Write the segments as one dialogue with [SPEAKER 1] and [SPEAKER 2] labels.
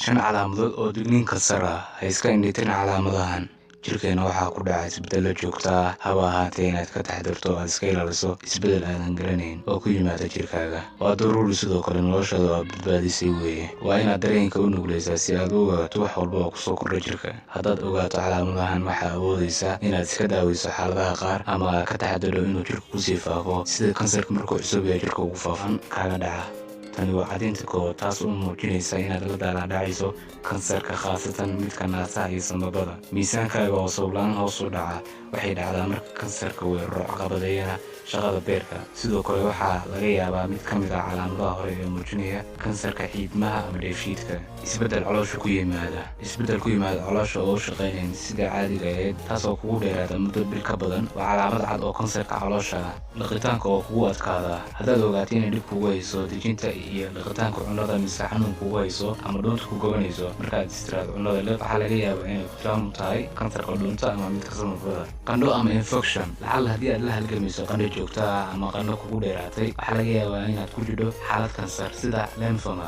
[SPEAKER 1] Shan calaamadood oo digniin kansar ah. Ha iska indhitirin calaamadahan. Jirkeena waxaa ku dhaca isbeddello joogto ah, haba ahaatee inaad ka taxadarto oo aad iska ilaaliso isbeddel aadan garanayn oo ku yimaada jirkaaga waa daruuri. Sidoo kale noloshaada waa badbaadisay weeye. Waa inaad dareenka u nuglaysaa si aad u ogaato wax walba oo kusoo kordha jirka. Haddaad ogaato calaamadahan, waxaa awoodaysaa inaad iska daaweyso xaaladaha qaar ama aad ka taxadarto inuu jirka kusii faafo, sida kansarka markuu cusub yahay jirka ugu faafan kaaga dhaca. Tani waa caddeynta koowaad, taas oo muujinaysa inaad la daalaa-dhacayso kansarka, khaasatan midka naasaha iyo sambabada. Miisaankaaga oo sabab la'aan hoos u dhaca waxay dhacdaa marka kansarka weeraro caqabadeeyana shaqada beerka. Sidoo kale waxaa laga yaabaa mid ka mid ah calaamadaha hore ee muujinaya kansarka xiidmaha ama dheefshiidka. Isbeddel caloosha ku yimaada. Isbeddel ku yimaada caloosha oo u shaqaynayn sida caadiga ahayd, taasoo kugu dheeraata muddo bil ka badan, waa calaamad cad oo kansarka caloosha ah. Liqitaanka oo kugu adkaada. Haddaad ogaato inay dhib kugu hayso dejinta iyo liqitaanka cunnada, mise xanuun kugu hayso ama dhuunta ku gobanayso markaad istiraad cunnada liq, waxaa laga yaabaa inay ku tilmaam tahay kansarka dhuunta ama midka sambabada. Qandho ama infection. Lacalla haddii aad la halgamayso qandho joogto ah ama qandho kugu dheeraatay, waxaa laga yaabaa inaad ku jidho xaalad kansar sida lymphoma.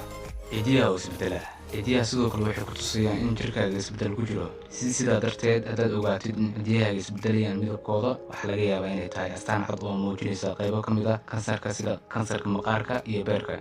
[SPEAKER 1] Cidiyaha oo isbedela. Cidiyaha sidoo kale waxay ku tusayaan in jirkaaga isbeddel ku jiro. Sidaa darteed, haddaad ogaatid in cidiyahaaga isbedelayaan midabkooda, waxaa laga yaabaa inay tahay astaan cad oo muujinaysa qaybo ka mid ah kansarka, sida kansarka maqaarka iyo beerka.